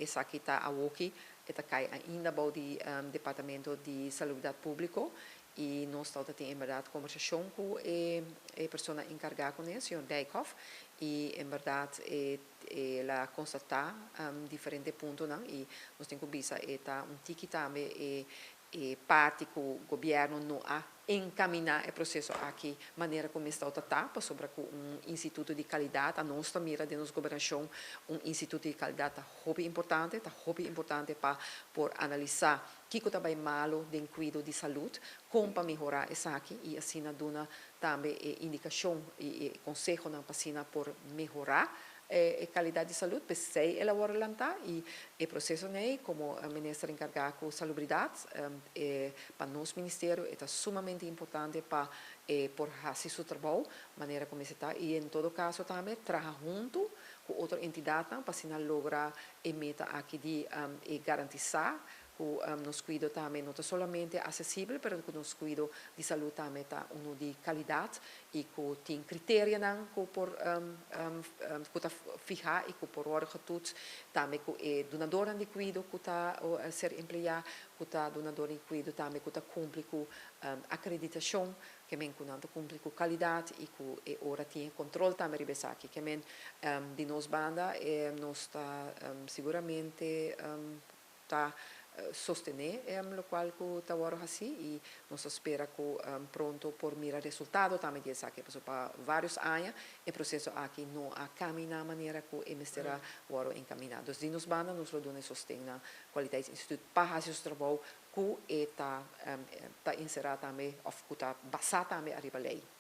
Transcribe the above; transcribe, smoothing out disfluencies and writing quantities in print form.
Esaki ta awoki e ta kai ainda bou di Departamento di Salubridat Públiko i nos tabata tin en bèrdat kombersashon ku e persona enkargá kuné, señor Dijkhoff, i en bèrdat e el a konstatá diferente puntonan i nos tin ku bisa e ta un tiki tambe e E parti ku gobièrnu no a enkaminá e proseso aki manera ku mester ta ta, pasobra ku un instituto di kalidat, a nos ta mira den nos gobernashon un instituto di kalidat ta hopi importante, ta hopi importante pa por analisá kiko ta bai malu den kuido di salud, kon pa mehorá esaki i asina duna tambe e indikashon i e konsehonan pa asina por mehorá e kalidat di salud. P'esei el a wòrdu lantá i e proseso nei komo minister enkargá ku salubridat e pa nos ministerio e ta sumamente importante pa e por hasi su trabou manera ku mester ta i en todo kaso tambe traha huntu ku otro entidatnan pa asina logra e meta aki di e garantisá ku nos kuido tambe no ta solamente asesibel, pero ku nos kuido di salú tambe ta unu di kalidat i ku tin kriterianan ku por ku ta fihá i ku por wòrdu getoets, tambe ku e dunadornan di kuido ku ta ser empleá, ku ta dunador di kuido tambe ku ta kumpli ku akreditashon, ke men ku nan ta kumpli ku kalidat i ku e ora tin e kontrol tambe riba esaki. Ke men di nos banda nos ta siguramente ta sostené lokual ku ta wòrdu hasí i nos ta spera ku pronto por mira resultado tambe di esaki, pasobra pa vários aña e proseso aki no a kaminá manera ku e mester a wòrdu enkaminá. Dus di nos banda nos lo duna e sosten na Kwaliteitsinstituut pa hasi su trabou ku e ta ta enserá tambe òf ku ta basá tambe ariba lei.